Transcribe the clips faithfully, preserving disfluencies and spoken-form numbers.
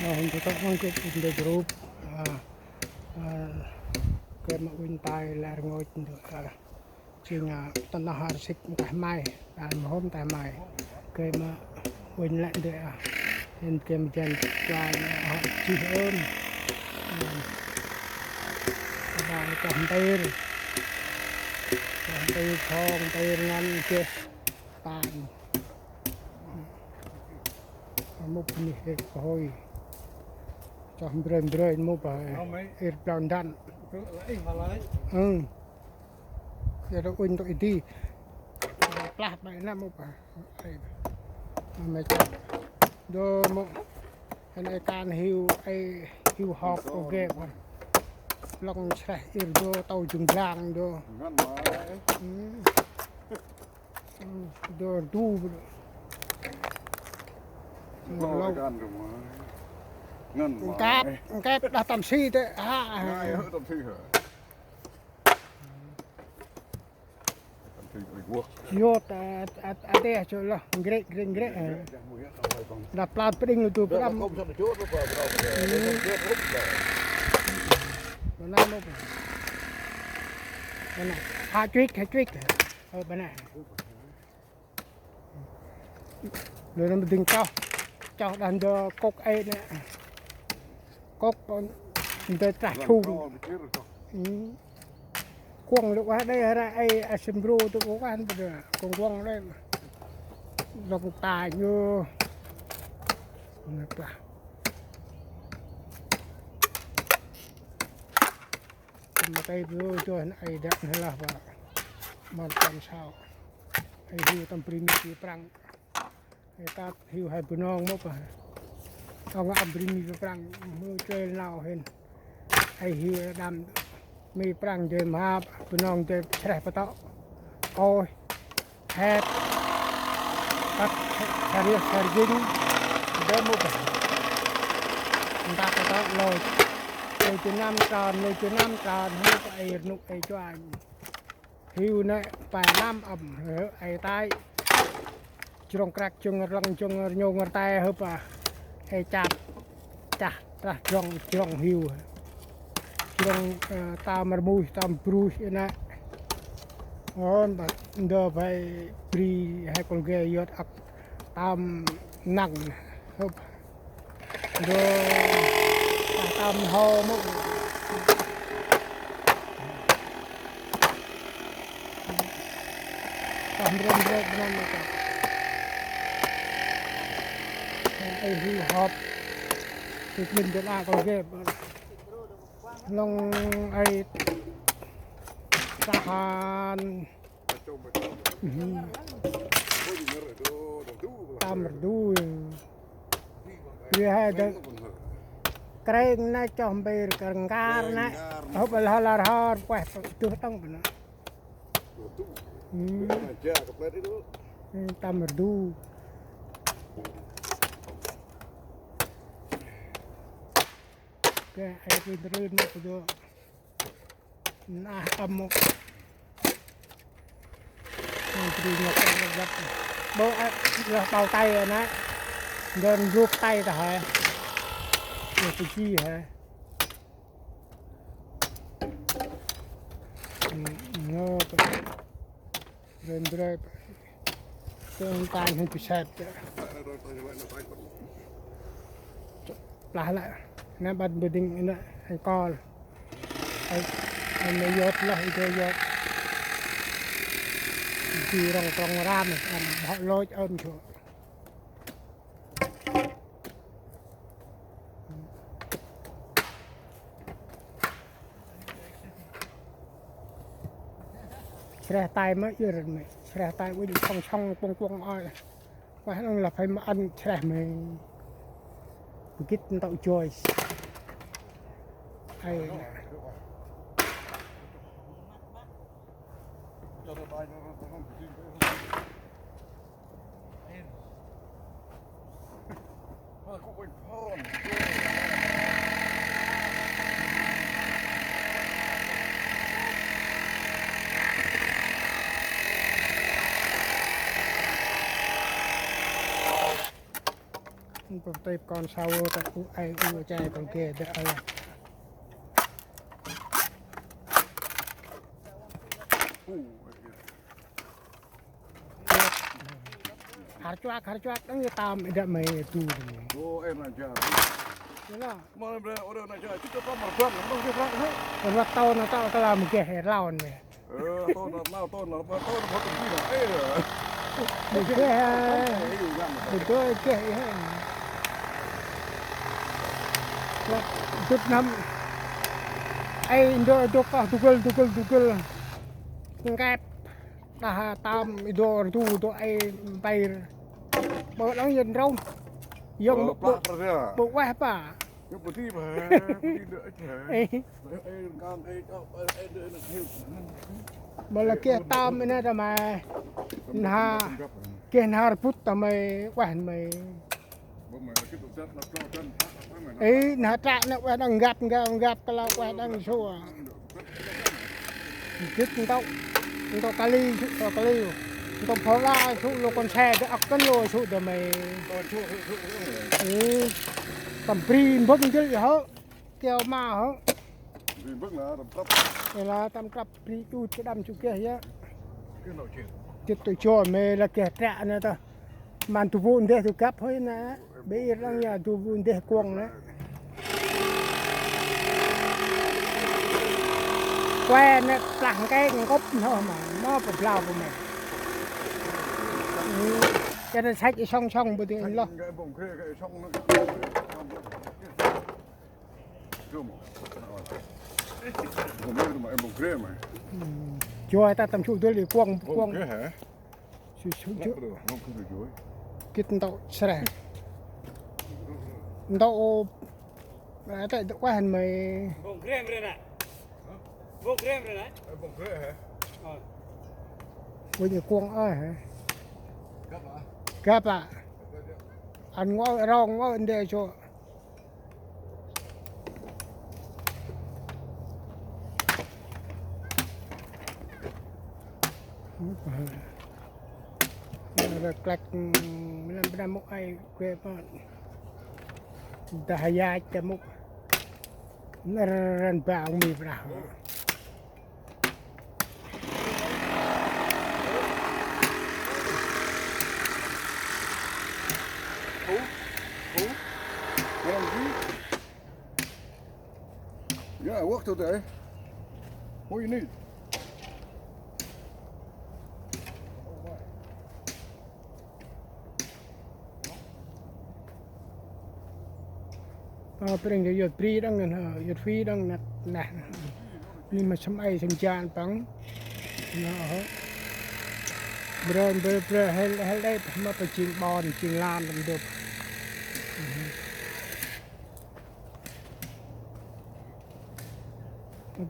Ơ, hên tơ̆ tŏk măng gâp ŭnh dơi group. Ơ, ơ, gâp ma uănh tay lĕ rngôch ndơ, ơ, jêng, ơ, tơnah rơsik mkah may, ơ, mhôm tay may. Gâp ma uănh lĕ ndơ, ơ, hên gâp ma jan chuai, ơ, jêh ơm. Ơ, ba choh ntir. Choh ntir thong, ntir ngăn jêh. Tan. Mŭp nih hê kôhôi. Choh mbrơi mbrơi mŭp hê. Ơ, mê. Ir blau ndăn. Ơ, lĕ ih ma lơi. Ơ. Yơ đô uănh tŭ i di. Plah bai nă mŭp hê. Ơ, mê choh. Đô mŭp. Hên ê kan hiu, ê hiu họp kơ gê ƀăn. Lŏng sreh ir đô tâu jŭng blang đô. Ngăn ma. Ơ. Ơ, đô du. Ngăn ma. Lŏng ê kan đô ma. Ngăn ma. Nkap, nkap đah tâm si tê. Ha, ha. Ngai hơ tâm si hơ. Tâm si hơ. Yôt, a, a, a, tê, a, chô lŏ. Ngrêk, ngrêk, ngrêk, a. Đah plat pring lu tu pram. Ơ. Ƀa nă mŭp. Ƀa nă. Ha chuik, ha chuik. Ơ, ƀa nă. Lơ nâm dâng choh. Choh đah ndơ kôk ê nă. Kôk ndơ trah chung. Ơ. Kuŏng lŭ ueh đê hra ê a sĭm bru tŭ kuŏng ăn bơ đê. Kuŏng kuŏng đê. Lŏng ta ñu. Nă plah. Tâm ma tê bru dôh nă ê đăk nă lah ba. Mon tâm sao. Ê hiu tâm bri mi bri prăng. Ê tat hiu hai Bunong mŭp hê. Tông ăp bri mi bri prăng mơ chê nau hên. Ê hiu đăm mi prăng dơi mhap, Bunong dơi sreh pa tŏ. Ôi. Hep. Tat, sariah, sarjing. Dơi mŭp hê. Ntap pa tŏ lôi. Lôi chu năm tran, lôi chu năm tran, mŭp ê rnŭk ê chuanh. Hiu nê, pa năm ăm, ê tay. Jrong krăk, jrong rlăng, jrong rnhông rtai hơp a. Ê chap, chah, trah jrong, jrong hiu. Jrong, ơ, tam rmuih, tam bruih nê. Ôn, băt ndơ vay bri hai kôl gê yot ăp tam năng hơp. Ndơ, tah tam hô mŭ. Tah mrem mrem mrem mrem. Ê hiu họp. Tui klin dơ̆ đa kơ ghê. Lŏng ê tahan. Tam rdu. Ri hai dơ. Kreng na choh mbir krengkar na. Hôp lah lar hor kueh tuh tong bana. Hmm. Hmm, tam rdu. Ke ai pin rưn na kudo. Nah, ăm mŭk. Nang kri ngọc ngọc ngọc. Bô, ơ, lah bao tay na. Đơn rup tay ta hả? Lah tu chi hả? Ngơ. Rên brơi. Tơng tan hên tu sep. Lah lah. Na băt bơding na hên kol. Ai, ai, mê yot lah, i dê yot. Di rong trong ram, ram bhŏ lôch ơm chô. Sreh tay mơ ir mê, sreh tay uinh song song kuông kuông ơi. Wah, lăng lah phải ma ăn sreh mê. Bukit ntau joy. Ai. Kon tip kon sau ta u ai u chai kon ke da ai. Har chuak, har chuak, ang tam ida mai tu ni. Ô, em na jar. Yalah. Kmar bre, ora na jar. Kita pamar bang, bang ke prak, ha? Ora tau na tau kalam ke he laun me. Ơ, tôn là, tôn là, tôn là một thành viên à? Ê, ờ. Ê, ghê ha. Ê, ghê ha. Ê, ghê, ghê ha. Lah, dŭt năm. Ê, Indo, Indo, kah, dugul, dugul, dugul. Ngkep. Đah tam, Indo, du, du, ê, mpêr. Bơ lăng yên rông. Yông. Ơ, bơ, plak bơ, bơ, bơ, weh, pa. Ơ, bơ, ti, bơ, bơ, ti, đơ, ê, ê. Ê. Mơ lah geh tam ina ta may. Nha, geh nha rbŭt ta may, weh may. Ê, nha trăk na weh đăng ngăp, ngăp, ngăp, kơ lah weh đăng sua. Gĭt ntŭk, ntŭk kali, ntŭk kali. Ntŭk phô la, su lô kon se, ta ăk kân lô, su ta may. Ê, tâm bri mbŭk ndjil hŏ. Keo ma hŏ. Ê, lah tâm trăp bri tu chơ đăm chu geh yơh. Gĭt tu chua me lah geh trăk na ta. Man tu bu ndeh tu găp hơi na. Bê ir lăng ya tu bu ndeh kuŏng na. Kue na plah nkai ngŭp nô ma. Mâp blau bu me. Ê, chơ na săch i sŏng sŏng bu ti lôh. Joi ta tâm sŭ dôl i kuŏng, kuŏng. Sŭ, sŭ, joi. Gĭt ntŭk sreh. Ntŭk, ơ, ta ntŭk weh may. Uănh i kuŏng ơi hă. Găp a. Ăn ngơi rong ngơi ndê sŭ. Rơ klek, mlam bnam mŭk ai kue pơt. Dah yach ta mŭk. Nơr răn ba ung mi brah. Who? Who? What is it? Yeah, I work today. What you need? Ơ, prêng yơh, yơh bri đăng ngăn hơ, yơh phi đăng năk nah. Ni ma sâm ai sâm jan păng. Nơ hơ. Brơ, brơ, brơ, hel, hel đê, ma pa jêng ƀon, jêng lan, đăng dôp.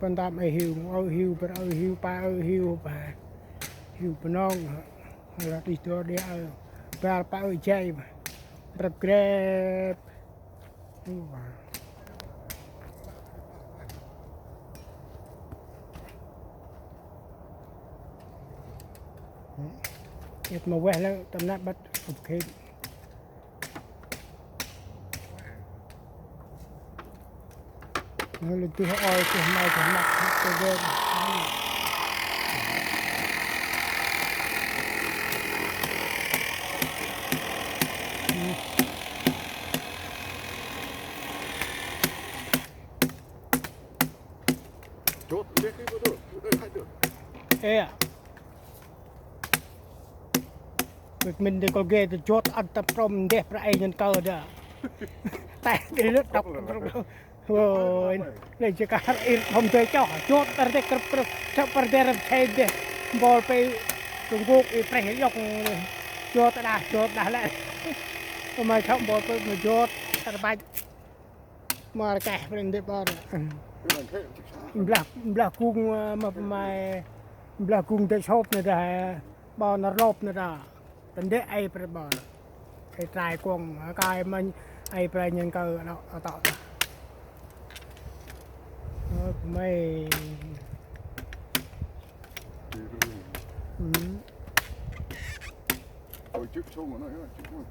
Păng tam ai hiu, ơ hiu, brơ, ơ hiu, pa, ơ hiu, pa. Hiu Bunong, hơ. Hơ, lah tih dô đê, ơ. Bar pa, ơ jay, pa. Rep grep. Iăt ma weh lăng tâm năp băt. Ok. Nơ lĕ tih oi, tih mai, tih măk, tih gơm. Ê à. Việt Minh thì có ghê, thì chốt ăn tập trung để pra ai nhân cơ đó. Tại cái lướt đọc. Ôi, lĕ jêh kah ir hôm dơi chŏ, chốt tar dê krăp krăp, chŏ par dê răm chê dê. Mbol pe Trung Quốc i preh yŏk, chốt đah, chốt đah lĕ. Hôm nay chŏ mbol pe mà chốt tar bach. Mar keh preh ndê bar. Mblah, mblah kung, ơ, ma pơmai, mblah kung dê sop nê dah, ƀon rlôp nê dah. Tơndê ai preh ƀon. Ai trai kuŏng, kai manh, ai preh nhân cơ, nơ, tŏ. Ơ, pơmai. Ừ. Ôi, chức sông ở đây, chức sông.